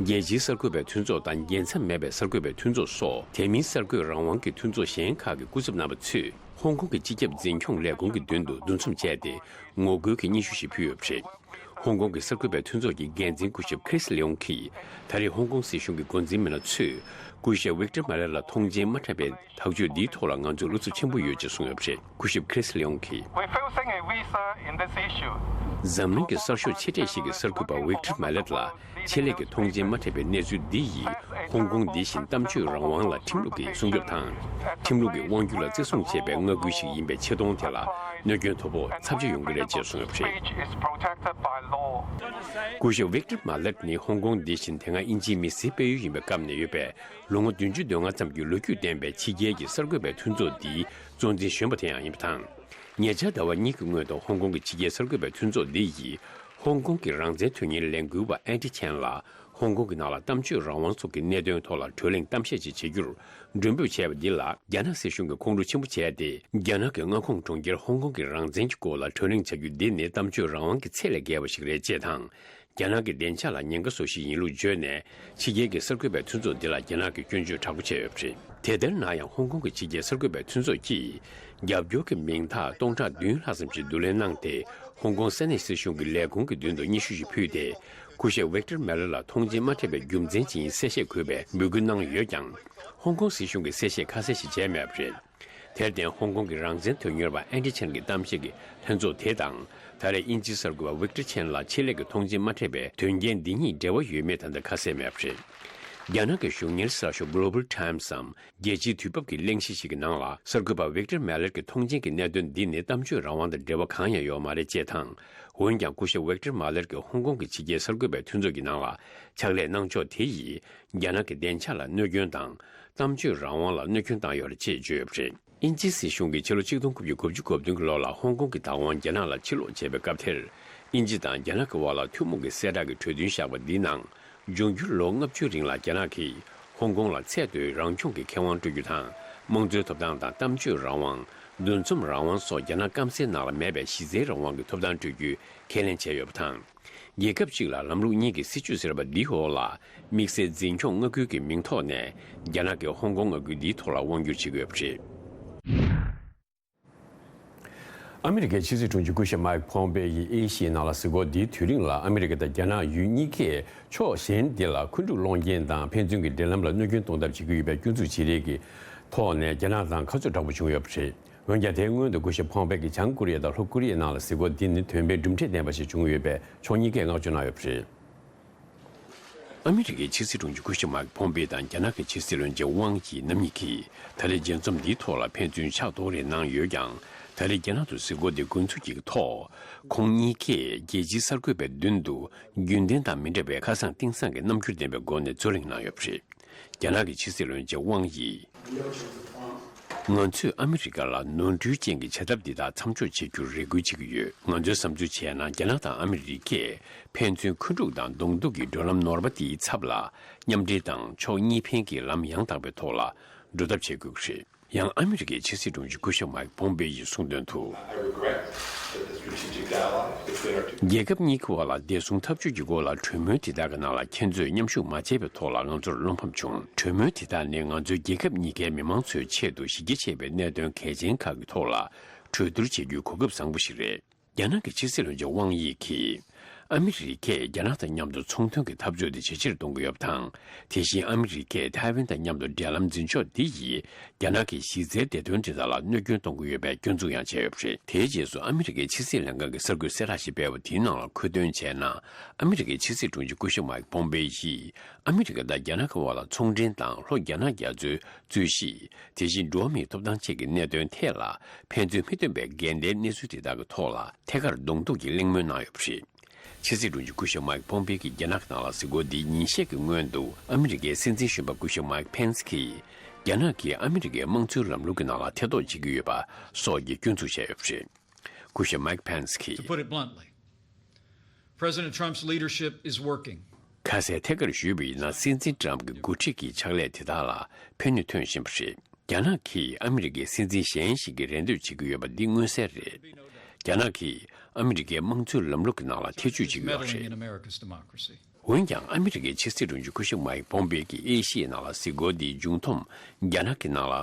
རྒྱལ་སྤྱིའི་གསར་འགོད་པའི་མཐུན་ཚོགས་དང་། རྒྱལ་མཚམས་མེད་པའི་གསར་འགོད་པའི་མཐུན་ཚོགས་སོགས། དེ་མིན་གསར་འགོད་རང་དབང་གི་མཐུན་ཚོགས་གཞན་ཁག་གི་སྐུ་ཚབ་རྣམ་པ་ཚོས། ཧོང་ཀོང་གི་སྤྱི་ཁྱབ་འཛིན་སྐྱོང་ལས་ཁུངས་ཀྱི་མདུན་དུ་འདུ་འཛོམས་བྱས་ཏེ། ངོ་རྒོལ་གྱི་སྙན་ཞུ་ཞིག་ཕུལ་ཡོད་པ་རེད། ཧོང་ཀོང་གི་གསར་འགོད་པའི་མཐུན་ཚོགས་ཀྱི་འགན་འཛིན་སྐུ་ཞབས་ཁི་རིས་ལི་ཡོང་གིས། ད་རེས་ཧོང་ཀོང་སྲིད་གཞུང་གི་འགོ་འཛིན་མི་སྣ་ཚོས། སྐུ་ཞབས་ཝིག་ཏར་མེ་ལར་ལ་ཐོངས་མཆན་མ་སྤྲད་པའི་ཐག་གཅོད་འདིའི་ཐོག་ལ་ང་ཚོར་བློ་འཚབ་ཆེན་པོ་ཡོད་ཅེས་གསུངས་ཡོད་པ་རེད། སྐུ་ཞབས་ཁི་རིས་ལི་ཡོང་གིས། We're facing a visa in this issue. འཛམ་གླིང་གི་གསར་ཤོག་ཆེ་གྲས་ཤིག་གི་གསར་འགོད་པ་ཝིག་ཏར་མེ་ལར་ལ་ཆེད་ལས་ཀྱི་ཐོངས་མཆན་མ་སྤྲད་པའི་གནས་ཚུལ་འདི་ཡིས། ཧོང་ཀོང་འདི་བཞིན་གཏམ་བརྗོད་རང་དབང་ལ་ཁྲིམས་ལུགས་ཀྱི་སྲུང་སྐྱོབ་དང་། ཁྲིམས་ལུགས་ཀྱི་དབང་སྒྱུར་ལ་བརྩི་སྲུང་བྱེད་པའི་མངའ་ཁུལ་ཞིག་ཡིན་པའི་ཆེ་མཐོང་དེ་ལ་གནོད་སྐྱོན་མཐོ་པོ་ཚབས་ཆེ་ཡོང་གི་རེད་ཅེས་གསུངས་ཡོད་པ་རེད། Speech is protected by law. སྐུ་ཞབས་ཝིག་ཏར་མ་ལར་ནི་ཧོང་ཀོང་འདི་བཞིན་དེ་སྔ་དབྱིན་ཇིའི་མི་སེར་སྤེལ་ཡུལ་ཡིན་པའི་སྐབས་ནས་ཡོད་པའི་ལོ་ངོ་བདུན་ཅུ་དོན་ལྔ་ཙམ་གྱི་ལོ་རྒྱུས་ལྡན་པའི་ཕྱི་རྒྱལ་གྱི་གསར་འགོད་པའི་མཐུན་ཚོགས་འདིའི་གཙོ་འཛིན་གཞོན་པ་དེ་ཡང་ཡིན་པ་དང་། ཉེ་ཆར་ཟླ་བ་གཉིས་ཀྱི་སྔོན་དུ་ཧོང་ཀོང་གི་ཕྱི་རྒྱལ་གསར་འགོད་པའི་མཐུན་ཚོགས་འདི་ཡིས་ཧོང་ཀོང་གི་རང་བཙན་དོན་གཉེར་ལས་འགུལ་བ་ཨན་ཏི་ཆན་ལ་ཧོང་ཀོང་གི་ནང་ལ་གཏམ་བརྗོད་རང་དབང་སོགས་ཀྱི་གནད་དོན་ཐོག་ལ་གྲོས་གླེང་གཏམ་བཤད་ཅིག་བྱེད་རྒྱུར་མགྲོན་འབོད་བྱས་པ་འདི་ལ་རྒྱ་ནག་སྲིད་གཞུང་གིས་ཁོང་ཁྲོ་ཆེན་པོ་བྱས་ཏེ། རྒྱ་ནག་གི་མངའ་ཁོངས་གྲོང་ཁྱེར་ཧོང་ཀོང་གི་རང་བཙན་གྱི་སྐོར་ལ་གྲོས་གླེང་བྱ་རྒྱུ་འདི་ནི་གཏམ་བརྗོད་རང་དབང་གི་ཚད་ལས་བརྒལ་བ་ཞིག་རེད་ཅེས་དང་། རྒྱ་ནག་གི་བདེ་འཇགས་ལ་ཉེན་ཁ་བཟོ་གཞི་ཡིན་ལུགས་བརྗོད་ནས། ཕྱི་རྒྱལ་གྱི་གསར་འགོད་པའི་མཐུན་ཚོགས་འདི་ལ་རྒྱ་ནག་གིས་སྐྱོན་བརྗོད་དྲག་པོ་བྱས་ཡོད་པ་རེད། དེ་ལྟར་ན་ཡང་། ཧོང་ཀོང་གི་ཕྱི་རྒྱལ་གསར་འགོད་པའི་མཐུན་ཚོགས་ཀྱིས། རྒྱབ་སྐྱོར་གྱི་མིང་རྟགས་སྟོང་ཕྲག་བདུན་ལྷག་ཙམ་ཞིག་བསྡུ་ལེན་གནང་སྟེ། ཧོང་ཀོང་ས་གནས་སྲིད་གཞུང་གི་ལས་ཁུངས་ཀྱི་མདུན་དུ་སྙན་ཞུ་ཞིག་ཕུལ་ཏེ། སྐུ་ཞབས་ཝིག་ཏར་མེ་ལར་ལ་ཐོངས་མཆན་མ་སྤྲད་པའི་རྒྱུ་མཚན་ཇི་ཡིན་གསལ་བཤད་དགོས་པའི་འབོད་སྐུལ་གནང་ཡོད་ཀྱང་། ཧོང་ཀོང་སྲིད་གཞུང་གིས་གསལ་བཤད་ཁ་གསལ་ཞིག་བྱས་མེད་པ་རེད། དེར་བརྟེན། ཧོང་ཀོང་གི་རང་བཙན་དོན་གཉེར་བ་ཨན་ཏི་ཆན་གྱི་གཏམ་བཤད་ཀྱི་ལྷན་ཚོགས་དེ་དང་། ད་རེས་དབྱིན་ཇིའི་གསར་འགོད་པ་ཝིག་ཏར་ཆན་ལ་ཆེད་ལས་ཀྱི་ཐོངས་མཆན་མ་སྤྲད་པའི་དོན་རྐྱེན་འདི་གཉིས་འབྲེལ་བ་ཡོད་མེད་ད་ལྟ་ཁ་གསལ་མེད་པ་རེད། རྒྱ་ནག་གི་གཞུང་གཉེར་གསར་ཤོག་Global Times་འམ། རྒྱལ་སྤྱིའི་དུས་བབ་ཀྱི་གླེང་གཞི་ཞིག་གི་ནང་ལ། གསར་འགོད་པ་ཝིག་ཏར་མེ་ལར་གྱི་ཐོངས་མཆན་གྱི་གནད་དོན་འདི་ནི་གཏམ་བརྗོད་རང་དབང་དང་འབྲེལ་བ་གང་ཡང་ཡོད་མ་རེད་ཅེས་དང་། འོན་ཀྱང་། སྐུ་ཞབས་ཝིག་ཏར་མེ་ལར་གྱིས་ཧོང་ཀོང་གི་ཕྱི་རྒྱལ་གསར་འགོད་པའི་མཐུན་ཚོགས་ཀྱི་ནང་ལ་ཕྱག་ལས་གནང་ཕྱོགས་དེ་ཡིས། རྒྱ་ནག་གི་བདེ་འཇགས་ལ་གནོད་སྐྱོན་དང་། གཏམ་བརྗོད་རང་དབང་ལ་གནོད་སྐྱོན་བཏང་ཡོད་རེད་ཅེས་བརྗོད་ཡོད་པ་རེད། དབྱིན་ཇིའི་སྲིད་གཞུང་གིས་ཕྱི་ལོ་ཆིག་སྟོང་དགུ་བརྒྱ་དགུ་བཅུ་གོ་བདུན་གྱི་ལོ་ལ་ཧོང་ཀོང་གི་བདག་དབང་རྒྱ་ནག་ལ་ཕྱིར་སློག་བྱས་པའི་སྐབས་དེར། དབྱིན་ཇི་དང་རྒྱ་ནག་གི་དབར་ལ་ཐུན་མོང་གི་གསལ་བསྒྲགས་ཀྱི་གྲོས་མཐུན་བཞག་པ་འདིའི་ནང་། འབྱུང་འགྱུར་ལོ་ལྔ་བཅུའི་རིང་ལ་རྒྱ་ནག་གིས་ཧོང་ཀོང་ལ་ཚད་མཐོའི་རང་སྐྱོང་གི་ཁེ་དབང་སྤྲོད་རྒྱུ་དང་། དམངས་གཙོའི་ཐོབ་ཐང་དང་། གཏམ་བརྗོད་རང་དབང་། འདུ་འཛོམས་རང་དབང་སོགས་རྒྱ་ནག་སྐམ་སའི་ནང་ལ་མེད་པའི་གཞི་རྩའི་རང་དབང་གི་ཐོབ་ཐང་སྤྲོད་རྒྱུའི་ཁས་ལེན་བྱས་ཡོད་པ་དང་། རྒྱལ་ཁབ་གཅིག་ལ་ལམ་ལུགས་གཉིས་ཀྱི་སྲིད་བྱུས་ཟེར་བ་འདིའི་འོག་ལ། དམིགས་བསལ་འཛིན་སྐྱོང་མངའ་ཁུལ་གྱི་མིང་ཐོག་ནས། རྒྱ་ནག་གིས་ཧོང་ཀོང་མངའ་ཁུལ་འདིའི་ཐོག་ལ་དབང་བསྒྱུར་བྱེད་ཀྱི་ཡོད་པ་རེད། ཨ་མི་རི་ཀའི་ཕྱི་སྲིད་དྲུང་ཆེ་སྐུ་ཞབས་མཱིག་ཕོམ་པེ་ཡིས་ཨེ་ཤི་ཡའི་ནང་ལ་གཟིགས་སྐོར་འདིའི་དུས་རིང་ལ། ཨ་མི་རི་ཀ་དང་རྒྱ་ནག་ཡུལ་གཉིས་ཀས་ཕྱོགས་གཞན་འདི་ལ་འཁོན་འཁྲུག་སློང་རྐྱེན་དང་ཕན་ཚུན་གྱི་འབྲེལ་ལམ་ལ་གནོད་སྐྱོན་གཏོང་ཐབས་བྱེད་ཀྱི་ཡོད་པའི་སྐྱོན་འཛུགས་བྱེད་རེས་ཀྱི་ཐོག་ནས་རྒྱ་ནག་དང་ཁ་རྩོད་དྲག་པོ་བྱུང་ཡོད་པ་རེད། འོན་ཀྱང་། དེའི་སྔོན་དུ་སྐུ་ཞབས་ཕོམ་པེ་གིས་བྱང་ཀོ་རི་ཡ་དང་ལྷོ་ཀོ་རི་ཡའི་ནང་ལ་གཟིགས་སྐོར་འདི་ནི་དོན་ཕན་གྲུབ་འབྲས་ལྡན་པ་ཞིག་བྱུང་ཡོད་པས། ཕྱོགས་གཉིས་ཀས་བསྔགས་བརྗོད་གནང་ཡོད་པ་རེད། ཨ་མི་རི་ཀའི་ཕྱི་སྲིད་དྲུང་ཆེ་སྐུ་ཞབས་མཱིག་ཕོམ་པེ་དང་རྒྱ་ནག་གི་ཕྱི་སྲིད་བློན་ཆེན་ཝང་ཡི་རྣམ་གཉིས་ཀྱིས་ད་རེས་མཇལ་འཛོམས་འདིའི་ཐོག་ལ་ཕན་ཚུན་ཕྱག་རྡོག་རེ་གནང་ཡོད་ཀྱང་། ད་རེས་རྒྱ་ནག་ཏུ་གཟིགས་སྐོར་འདི་འགོ་འཛུགས་ཀྱི་ཐོག་ཁོང་གཉིས་ཀས་རྒྱལ་སྤྱིའི་གསར་འགོད་པའི་མདུན་དུ་རྒྱུན་ལྡན་དང་མི་འདྲ་བའི་ཁ་སང་། གཏིང་ཟབ་ཀྱི་རྣམ་འགྱུར་ལྡན་པའི་སྒོ་ནས་རྩོད་གླེང་གནང་ཡོད་པ་རེད། རྒྱ་ནག་གི་ཕྱི་སྲིད་བློན་ཆེན་ཝང་ཡིས། ང་ཚོས་ཨ་མི་རི་ཀ་ལ་ནོར་འཁྲུལ་ཅན་གྱི་བྱ་ཐབས་འདི་དག་མཚམས་འཇོག་བྱེད་རྒྱུར་རེ་སྐུལ་བྱེད་ཀྱི་ཡོད། ང་ཚོའི་བསམ་ཚུལ་བྱས་ན། རྒྱ་ནག་དང་ཨ་མི་རི་ཀས་ཕན་ཚུན་འཁོན་འཁྲུག་དང་གདོང་ཐུག་གི་འགྲོ་ལམ་ནོར་བ་དེའི་ཚབ་ལ། མཉམ་འབྲེལ་དང་ཕྱོགས་གཉིས་ཕན་གྱི་ལམ་ཡང་དག་པའི་ཐོག་ལ་འགྲོ་ཐབས་བྱེད་དགོས་ཀྱི་རེད། ཡང་། ཨ་མི་རི་ཀའི་ཕྱི་སྲིད་དྲུང་ཆེ་སྐུ་ཞབས་མཱིག་ཕོམ་པེ་ཡིས་གསུངས་དོན་དུ། I regret that the strategic dialogue between our two རྒྱལ་ཁབ་གཉིས་ཀྱི་བར་ལ་བདེ་སྲུང་འཐབ་ཇུས་ཀྱི་སྐོར་ལ་གྲོས་མོལ་དེ་དག་གི་ནང་ལ་ཁྱེད་ཚོས་མཉམ་ཞུགས་མ་བྱས་པའི་ཐོག་ལ་ང་ཚོར་བློ་ཕམ་བྱུང་། གྲོས་མོལ་དེ་དག་ནི་ང་ཚོའི་རྒྱལ་ཁབ་གཉིས་ཀའི་མི་མང་ཚོའི་ཆེད་དུ་གཞི་རྒྱ་ཆེ་བའི་གནད་དོན་གལ་ཆེན་ཁག་གི་ཐོག་ལ་གྲོས་བསྡུར་བྱེད་རྒྱུའི་གོ་སྐབས་བཟང་པོ་ཞིག་རེད། རྒྱ་ནག་གི་ཕྱི་སྲིད་བློན་ཆེན་ཝང་ཡི་གིས། ཨ་མི་རི་ཀས་རྒྱ་ནག་དང་མཉམ་དུ་ཚོང་དོན་གྱི་འཐབ་རྩོད་དེ་ཇེ་ཆེར་གཏོང་གི་ཡོད་པ་དང་། དེ་བཞིན་ཨ་མི་རི་ཀས་ཐའེ་ཝན་དང་མཉམ་དུ་འབྲེལ་ལམ་འཛིན་ཕྱོགས་འདི་ཡིས། རྒྱ་ནག་གི་གཞི་རྩའི་བདེ་དོན་དེ་དག་ལ་གནོད་སྐྱོན་གཏོང་གི་ཡོད་པའི་སྐྱོན་འཛུགས་ཡང་བྱས་ཡོད་པ་རེད། དེའི་རྗེས་སུ། ཨ་མི་རི་ཀའི་ཕྱི་སྲིད་ལྷན་ཁང་གིས་གསར་འགོད་གསལ་བསྒྲགས་ཤིག་སྤེལ་བ་དེའི་ནང་ལ་མཁོ་འདོན་བྱས་ན། ཨ་མི་རི་ཀའི་ཕྱི་སྲིད་དྲུང་ཆེ་སྐུ་ཞབས་མཱིག་པོམ་པེ་ཡིས། ཨ་མི་རི་ཀ་དང་རྒྱ་ནག་གི་བར་ལ་ཚོང་འབྲེལ་དང་། ལྷོ་རྒྱ་ནག་རྒྱ་མཚོའི་རྩོད་གཞི། དེ་བཞིན་འགྲོ་བ་མིའི་ཐོབ་ཐང་བཅས་ཀྱི་གནད་དོན་ཐད་ལ། ཕན་ཚུན་མི་མཐུན་པའི་འགལ་ཟླའི་གནས་ཚུལ་དེ་དག་གི་ཐོག་ལ། ཐད་ཀར་གདོང་ཐུག་གི་གླེང་མོལ་གནང་ཡོད་པ་རེད། ཕྱི་སྲིད་དྲུང་ཆེ་སྐུ་ཞབས་མཱིག་པོམ་པེ་གྱི་རྒྱ་ནག་ནང་ལ་གཟིགས་སྐོར་འདིའི་ཉིན་ཤས་ཀྱི་སྔོན་དུ། ཨ་མི་རི་ཀའི་སྲིད་འཛིན་གཞོན་པ་སྐུ་ཞབས་མཱིག་ཕེན་སི་གིས། རྒྱ་ནག་གིས་ཨ་མི་རི་ཀའི་དམངས་གཙོའི་ལམ་ལུགས་ཀྱི་ནང་ལ་ཐེ་གཏོགས་བྱེད་ཀྱི་ཡོད་པ་སོགས་ཀྱི་སྐྱོན་འཛུགས་བྱས་ཡོད་པ་རེད། སྐུ་ཞབས་Mike Pence་གིས། To put it bluntly, President Trump's leadership is working. ཁ་གསལ་ཐད་ཀར་ཞུས་པ་ཡིན་ན། སྲིད་འཛིན་ཊམ་གྱི་འགོ་ཁྲིད་ཀྱི་ཕྱག་ལས་དེ་དག་ལ་ཕན་ནུས་ཐོན་བཞིན་པ་རེད། རྒྱ་ནག་གིས་ཨ་མི་རི་ཀའི་སྲིད་འཛིན་གཞན་ཞིག་གི་རེ་འདོད་བྱེད་ཀྱི་ཡོད་པ་འདི་མངོན་གསལ་རེད། རྒྱ་ནག་གིས་ཨ་མི་རི་ཀའི་དམངས་གཙོའི་ལམ་ལུགས་ཀྱི་ནང་ལ་ཐེ་བྱུས་བྱེད་ཀྱི་ཡོད་པ་རེད། འོན་ཀྱང་། ཨ་མི་རི་ཀའི་ཕྱི་སྲིད་དྲུང་ཆེ་སྐུ་ཞབས་མའིག་པོམ་པེ་གིས་ཨེ་ཤི་ཡའི་ནང་ལ་གཟིགས་སྐོར་འདིའི་མཇུག་བསྡོམས། རྒྱ་ནག་གི་ནང་ལ་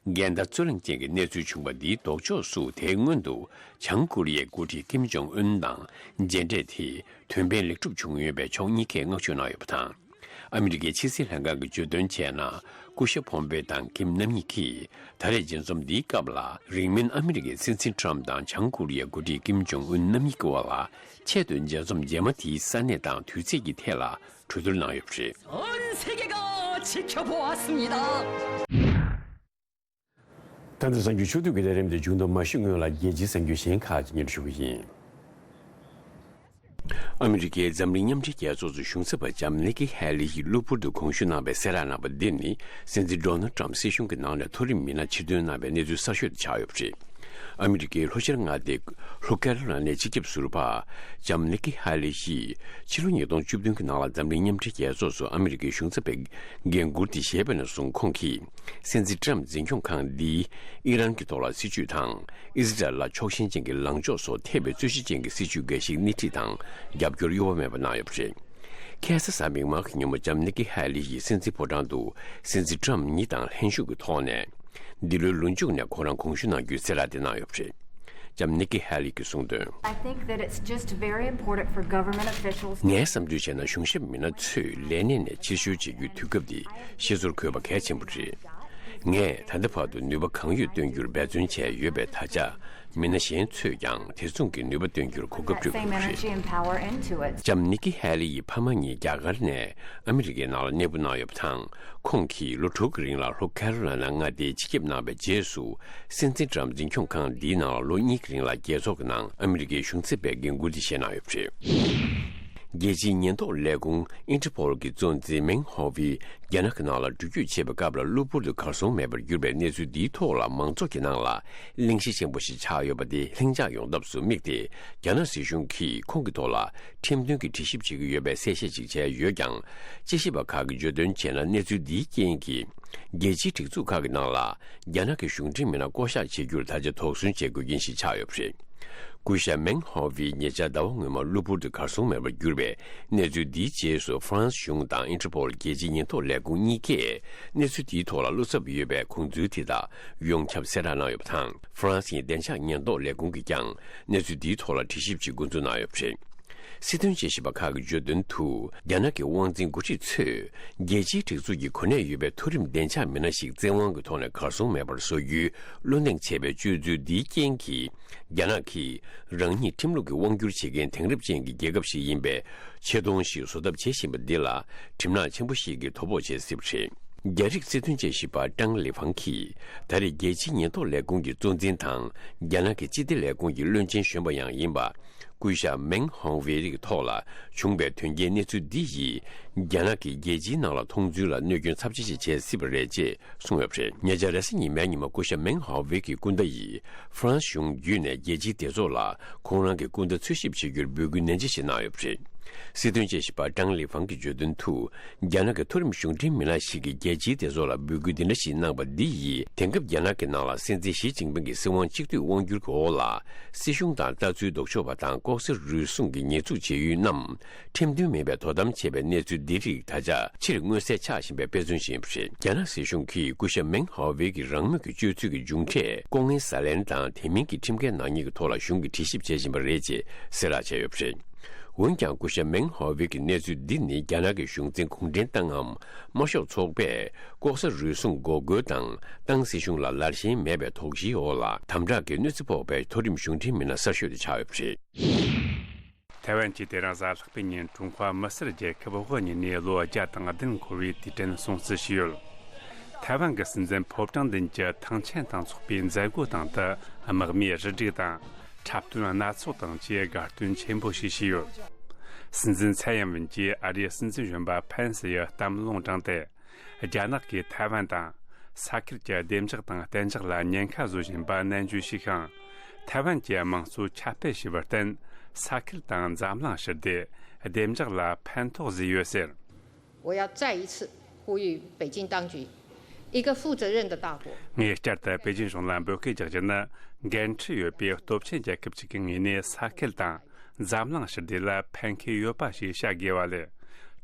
འགལ་ཟླ་རྩོད་གླེང་ཅན་གྱི་གནས་ཚུལ་བྱུང་བ་འདིའི་ལྡོག་ཕྱོགས་སུ། དེའི་སྔོན་དུ་བྱང་ཀོ་རི་ཡའི་འགོ་ཁྲིད་ཀིམ་ཇོང་ཨུན་དང་མཇལ་འཕྲད་དེ། དོན་ཕན་ལེགས་གྲུབ་བྱུང་ཡོད་པའི་ཕྱོགས་གཉིས་ཀས་བསྔགས་བརྗོད་གནང་ཡོད་པ་དང་། ཨ་མི་རི་ཀའི་ཕྱི་སྲིད་ལྷན་ཁང་གིས་བརྗོད་དོན་བྱས་ན། སྐུ་ཞབས་ཕོམ་པེ་དང་ཀིམ་རྣམ་གཉིས་ཀྱིས། ད་རེས་མཇལ་འཛོམས་འདིའི་སྐབས་ལ། རིང་མིན་ཨ་མི་རི་ཀའི་སྲིད་འཛིན་ཊམ་དང་བྱང་ཀོ་རི་ཡའི་འགོ་ཁྲིད་ཀིམ་ཇོང་ཨུན་རྣམ་གཉིས་ཀྱི་དབར་ལ། ཆེད་དུ་མཇལ་འཛོམས་རྗེས་མ་དེའི་ས་གནས་དང་དུས་ཚིགས་ཀྱི་ཐད་ལ་གྲོས་བསྡུར་གནང་ཡོད་པ་རེད། 전 세계가 지켜보았습니다. ད་ལྟ་གསར་འགྱུར་ཕྱོགས་བསྡུས་ཀྱི་ལས་རིམ་དེ་མཇུག་བསྡོམས་མ་ཞུས་སྔོན་ལ། རྒྱལ་སྤྱིའི་གསར་འགྱུར་གཞན་ཁག་ཅིག་སྙན་སྒྲོན་ཞུ་གི་ཡིན། ཨ་མི་རི་ཀའི་འཛམ་གླིང་མཉམ་འབྲེལ་རྒྱལ་ཚོགས་སུ་གཞུང་ཚབ་པ་ལྕམ་ནིག་ཀི་ཧེ་ལི་ཡིས་གློ་བུར་དུ་དགོངས་ཞུ་གནང་བའི་གསལ་བསྒྲགས་གནང་བ་འདི་ནི། སྲིད་འཛིན་ཌོ་ནལ་ཊམ་སྲིད་གཞུང་གི་ནང་ནས་མཐོ་རིམ་མི་སྣ་ཕྱིར་འདོན་གནང་བའི་གནས་ཚུལ་གསར་ཤོས་དེ་ཆགས་ཡོད་པ་རེད། ཨ་མི་རི་ཀའི་ལྷོ་ཤར་མངའ་སྡེ་ལྷོ་ཁེ་རོ་ལ་ནའི་སྤྱི་ཁྱབ་ཟུར་པ་ལྕམ་ནིག་ཀི་ཧེ་ལི་ཡིས་ཕྱི་ལོ་ཉིས་སྟོང་བཅུ་བདུན་གྱི་ནང་ལ་འཛམ་གླིང་མཉམ་འབྲེལ་རྒྱལ་ཚོགས་སུ་ཨ་མི་རི་ཀའི་གཞུང་ཚབ་པའི་འགན་འཁུར་དེ་བཞེས་པ་ནས་བཟུང་། ཁོང་གིས་སྲིད་འཛིན་ཊམ་འཛིན་སྐྱོང་ཁང་འདིས་ཨི་རན་གྱི་ཐོག་ལ་སྲིད་བྱུས་དང་། ཨི་ཟི་རལ་ལ་ཕྱོགས་ཞེན་ཅན་གྱི་ལངས་ཕྱོགས་སོགས་ཐེ་བའི་རྩོད་གཞི་ཅན་གྱི་སྲིད་བྱུས་འགའ་ཞིག་སྣེ་ཁྲིད་དང་རྒྱབ་སྐྱོར་གཡོ་བ་མེད་པ་གནང་ཡོད་པ་རེད། ཁ་སང་གཟའ་མིག་དམར་གྱི་ཉིན་མོ་ལྕམ་ནིག་ཀི་ཧེ་ལི་ཡིས་སྲིད་འཛིན་ཕོ་བྲང་དུ་སྲིད་འཛིན་ཊམ་ཉིད་དང་ལྷན་ཞུགས་ཀྱི་ཐོག་ནས། འདི་ལོའི་ལོ་མཇུག་ནས་ཁོང་རང་དགོངས་ཞུ་གནང་རྒྱུའི་གསལ་བསྒྲགས་དེ་གནང་ཡོད་པ་རེད། ལྕམ་ནིག་ཀི་ཧེ་ལི་གིས་གསུངས་དོན། I think that it's just very important for government officials. ངའི་བསམ་ཚུལ་བྱས་ན། གཞུང་ཞབས་མི་སྣ་ཚོས་ལས་གནས་ནས་ཕྱིར་བཤོལ་བྱེད་རྒྱུའི་དུས་སྐབས་འདི་ཤེས་ཚོར་དགོས་པ་གལ་ཆེན་པོ་རེད། ངས་ད་ལྟ་བར་དུ་ནུས་པ་གང་ཡོད་བཏོན་རྒྱུར་འབད་བརྩོན་བྱས་ཡོད་པས། ད་ཆ་མི་སྣ་གཞན་ཚོས་ཀྱང་དེ་མཚུངས་ཀྱི་ནུས་པ་བཏོན་རྒྱུར་གོ་སྐབས་སྤྲོད་དགོས་པ་རེད། Same energy and power into it. ལྕམ་ནིག་ཀི་ཧེ་ལི་ཡི་ཕ་མ་གཉིས་རྒྱ་གར་ནས་ཨ་མི་རི་ཀའི་ནང་ལ་གནས་སྤོ་གནང་ཡོད་པ་དང་། ཁོང་གིས་ལོ་དྲུག་གི་རིང་ལ་ལྷོ་ཁེ་རོ་ལ་ན་མངའ་སྡེའི་སྤྱི་ཁྱབ་གནང་བའི་རྗེས་སུ། སྲིད་འཛིན་ཊམ་འཛིན་སྐྱོང་ཁང་འདིའི་ནང་ལ་ལོ་གཉིས་ཀྱི་རིང་ལ་རྒྱལ་ཚོགས་ཀྱི་ནང་ཨ་མི་རི་ཀའི་གཞུང་ཚབ་པའི་འགན་འཁུར་དེ་བཞེས་གནང་ཡོད་པ་རེད། རྒྱལ་སྤྱིའི་ཉེན་རྟོག་ལས་ཁུངས་ཨིན་ཊར་པོལ་གྱི་གཙོ་འཛིན་མེང་ཧོ་ཝི་རྒྱ་ནག་གི་ནང་ལ་འགྲུལ་སྐྱོད་བྱེད་པའི་སྐབས་ལ་གློ་བུར་དུ་གར་སོང་མེད་པར་གྱུར་པའི་གནས་ཚུལ་འདིའི་ཐོག་ལ། མང་ཚོགས་ཀྱི་ནང་ལ་གླེང་གཞི་ཆེན་པོ་ཞིག་ཆགས་ཡོད་པ་དེ་ལྷིང་འཇགས་ཡོང་ཐབས་སུ་དམིགས་ཏེ། རྒྱ་ནག་སྲིད་གཞུང་གིས་ཁོང་གི་ཐོག་ལ་ཁྲིམས་མཐུན་གྱི་དྲི་ཞིབ་བྱེད་ཀྱི་ཡོད་པའི་གསལ་བཤད་ཅིག་བྱས་ཡོད་ཀྱང་། དཔྱད་ཞིབ་པ་ཁག་གིས་བརྗོད་དོན་བྱས་ན། གནས་ཚུལ་འདིའི་རྐྱེན་གྱིས། རྒྱལ་སྤྱིའི་སྒྲིག་འཛུགས་ཁག་གི་ནང་ལ། རྒྱ་ནག་གི་གཞུང་འབྲེལ་མི་སྣ་བསྐོ་གཞག་བྱེད་རྒྱུར་ད་ཆ་དོགས་ཟོན་བྱེད་དགོས་མཁན་ཞིག་ཆགས་ཡོད་པ་རེད། སྐུ་ཞབས་མེང་ཧོ་ཝི་ཉེ་ཆར་ཟླ་བ་སྔོན་མ་གློ་བུར་དུ་གར་སོང་མེད་པར་གྱུར་བའི་གནས་ཚུལ་འདིའི་རྗེས་སུ། ཧྥ་རན་སི་གཞུང་དང་ཨིན་ཊར་པོལ་རྒྱལ་སྤྱིའི་ཉེན་རྟོག་ལས་ཁུངས་གཉིས་ཀས་གནས་ཚུལ་དེའི་ཐོག་ལ་བློ་འཚབ་ཡོད་པའི་དགོངས་ཚུལ་དེ་དག་ཡོངས་ཁྱབ་གསལ་བསྒྲགས་གནང་ཡོད་པ་དང་། ཧྥ་རན་སིའི་བདེ་འཇགས་ཉེན་རྟོག་ལས་ཁུངས་ཀྱིས་ཀྱང་གནས་ཚུལ་འདིའི་ཐོག་ལ་དྲི་ཞིབ་ཅིག་འགོ་འཛུགས་གནང་ཡོད་པ་རེད། སྲིད་དོན་དཔྱད་ཞིབ་པ་ཁག་གིས་བརྗོད་དོན་དུ། རྒྱ་ནག་གི་དབང་འཛིན་འགོ་ཁྲིད་ཚོས་རྒྱལ་སྤྱིའི་སྒྲིག་འཛུགས་ཀྱི་གོ་གནས་ཡོད་པའི་མཐོ་རིམ་བདེ་འཇགས་མི་སྣ་ཞིག་བཙན་དབང་གི་ཐོག་ནས་གར་སོང་མེད་པར་བཟོ་རྒྱུའི་བློ་གདེང་ཆེ་བའི་སྤྱོད་ཚུལ་འདིའི་རྐྱེན་གྱིས། རྒྱ་ནག་གིས་རང་ཉིད་ཁྲིམས་ལུགས་ཀྱི་དབང་སྒྱུར་བྱེད་མཁན་དེང་རབས་ཅན་གྱི་རྒྱལ་ཁབ་ཞིག་ཡིན་པའི་ཆེ་མཐོང་ཞིག་བཟོ་ཐབས་བྱེད་བཞིན་པ་འདི་ལ། གྲིབ་ནག་ཆེན་པོ་ཞིག་གིས་དོ་ཕོག་བྱེད་སྲིད་པ་རེད། རྒྱ་རིགས་སྲིད་དོན་དཔྱད་ཞིབ་པ་ཀྲང་ལི་ཧྥང་གིས། ད་རེས་རྒྱལ་སྤྱིའི་ཉེན་རྟོག་ལས་ཁུངས་ཀྱི་གཙོ་འཛིན་དང་། རྒྱ་ནག་གི་སྤྱི་བདེ་ལས་ཁུངས་ཀྱི་བློན་ཆེན་གཞོན་པ་ཡང་ཡིན་པ། སྐུ་ཞབས་མེང་ཧོང་ཝེ་རིགས་ཐོག་ལ་བྱུང་བའི་དོན་རྐྱེན་གནས་ཚུལ་འདི་ཡིས། རྒྱ་ནག་གིས་རྒྱལ་སྤྱིའི་ནང་ལ་མཐོང་ཚུལ་ལ་གནོད་སྐྱོན་ཚབས་ཆེ་ཞིག་བྱེད་སྲིད་པ་རེད་ཅེས་གསུངས་ཡོད་པ་རེད། ཉེ་ཆར་རེས་གཟའ་ཉི་མའི་ཉིན་མོ་སྐུ་ཞབས་མེང་ཧོང་ཝེ་གི་སྐུ་ཟླ་ཡིས། ཧྥ་རན་སི་གཞུང་བརྒྱུད་ནས་རྒྱལ་སྤྱིའི་སྡེ་ཚོགས་ལ་ཁོང་རང་གི་སྐུ་ཟླ་འཚོལ་ཞིབ་བྱེད་རྒྱུར་འབོད་སྐུལ་ནན་ཆེ་ཞིག་གནང་ཡོད་པ་རེད། སྲིད་དོན་དཔྱད་ཞིབ་པ་ཀྲང་ལི་ཧྥང་གིས་བརྗོད་དོན་དུ། རྒྱ་ནག་གི་མཐོ་རིམ་གཞུང་འབྲེལ་མི་སྣ་ཞིག་གིས་རྒྱལ་སྤྱིའི་སྡེ་ཚོགས་ལ་འབོད་སྐུལ་འདི་འདྲ་ཞིག་གནང་པ་འདི་ཡིས། དེང་སྐབས་རྒྱ་ནག་གི་ནང་ལ་སྲིད་འཛིན་ཞི་ཅིན་ཕིང་གི་སྲིད་དབང་གཅིག་སྡུད་དབང་སྒྱུར་གྱི་འོག་ལ། སྲིད་གཞུང་དང་ལྟ་ཚུལ་ལྡོག་ཕྱོགས་པ་དང་ལྐོག་ཟ་རུལ་སུངས་ཀྱི་ཉེས་འཛུགས་བྱེད་ཡུལ་རྣམས། ཁྲིམས་མཐུན་མིན་པའི་དོ་དམ་བྱས་པའི་གནས་ཚུལ་འདི་རིགས་ད་ཆ་ཕྱིར་མངོན་གསལ་ཆགས་བཞིན་པའི་དཔེ་མཚོན་ཞིག་ཡིན་པ་རེད། རྒྱ་ནག་སྲིད་གཞུང་གིས་སྐུ་ཞབས་མེང་ཧོ་ཝེ་གི་རང་མོས་ཀྱི་སྤྱོད་ཚུལ་གྱི་མཇུག་འབྲས་ལྐོག་རྔན་ཟ་ལེན་དང་དེ་མིན་གྱི་ཁྲིམས་འགལ་ནག་ཉེས་ཀྱི་ཐོག་ལ་གཞུང་གིས་དྲི་ཞིབ་བྱེད་བཞིན་པ་རེད་ཅེས་གསལ་བསྒྲགས་བྱས་ཡོད་པ་རེད། འོན་ཀྱང་། སྐུ་ཞབས་མེང་ཧོ་ཝེ་གི་གནས་ཚུལ་འདི་ནི་རྒྱ་ནག་གི་གཞུང་འཛིན་གུང་ཁྲན་ཏང་ངམ་དམར་ཤོག་ཚོགས་པས་ལྐོག་ཟ་རུལ་སུངས་འགོག་རྒོལ་དང་ཏང་སྲིད་གཞུང་ལ་ལར་ཞེན་མེད་པའི་དོགས་གཞིའི་འོག་ལ་དམ་དྲག་གི་གནོད་འཚེ་ཕོག་པའི་མཐོ་རིམ་གཞུང་འབྲེལ་མི་སྣ་གསར་ཤོས་དེ་ཆགས་ཡོད་པ་རེད། ཐའེ་ཝན་གྱིས་དེ་རིང་གཟའ་ལྷག་པའི་ཉིན་ཀྲུང་ཧྭ་མི་སེར་རྒྱལ་ཁབ་དབུ་བརྙེས་ནས་ལོ་བརྒྱ་དང་བདུན་འཁོར་བའི་དུས་དྲན་སྲུང་བརྩི་ཞུས་ཡོད། ཐའེ་ཝན་གྱི་སྲིད་འཛིན་ཕོ་བྲང་མདུན་གྱི་ཐང་ཆེན་དང་ཚོགས་པའི་མཛད་སྒོ་སྟེང་དུ་དམག་མིའི་རུ་སྒྲིག་དང་འཁྲབ་སྟོན་སྣ་ཚོགས་དང་བཅས་དགའ་སྟོན་ཆེན་པོ་ཞིག་བྱས་ཡོད། སྲིད་འཛིན་ཚའེ་ཡིན་ཝིན་གྱིས་ཨ་རིའི་སྲིད་འཛིན་གཞོན་པ་ཕན་སི་ཡི་གཏམ་བློ་དྲངས་ཏེ། རྒྱ་ནག་གིས་ཐའེ་ཝན་དང་ ས་ཁུལ་གྱི་བདེ་འཇགས་དང་གཏན་འཇགས་ལ་ཉེན་ཁ་བཟོ་བཞིན་པ་ནན་བརྗོད་བྱས་ཤིང་། ཐའེ་ཝན་གྱི་དམངས་གཙོ་ཁྱབ་སྤེལ་བྱས་པར་བརྟེན། ས་ཁུལ་དང་འཛམ་གླིང་ཞི་བདེ། བདེ་འཇགས་ལ་ཕན་ཐོགས་བཟོས་ཡོད་ཟེར། 我要再一次呼吁北京当局，一个负责任的大国， ངས་བསྐྱར་དུ་པེ་ཅིན་གཞུང་ལ་འབོད་སྐུལ་རྒྱག་རྒྱུ་ནི། འགན་འཁྲི་ཡོད་པའི་སྟོབས་ཆེན་རྒྱལ་ཁབ་ཅིག་གི་ངོས་ནས་ས་ཁུལ་དང་འཛམ་གླིང་ཞི་བདེ་ལ་ཕན་ཁེ་ཡོད་པ་ཞིག་བྱ་དགོས་པ་ལས།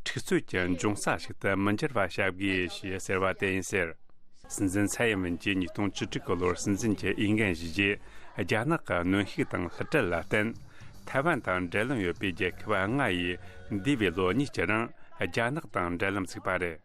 འཁྲུག་རྩོད་ཀྱི་འབྱུང་ས་ཞིག་ཏུ་མི་འགྱུར་བ་བྱ་དགོས་ཞེས་ཟེར་བ་དེ་ཡིན་ཟེར། སྲིད་འཛིན་ཚའེ་ཡིན་ཝིན་གྱིས་ཉིས་སྟོང་བཅུ་དྲུག་གི་ལོར་སྲིད་འཛིན་གྱི་འོས་འགན་བཞེས་རྗེས། རྒྱ་ནག་གི་གནོན་ཤུགས་དང་བསླུ་བྲིད་ལ་བརྟེན། ཐའེ་ཝན་དང་འབྲེལ་ལམ་ཡོད་པའི་རྒྱལ་ཁབ་ལྔ་ཡིས་འདས་པའི་ལོ་གཉིས་ཀྱི་རིང་རྒྱ་ནག་དང་འབྲེལ་ལམ་བཙུགས་པ་རེད།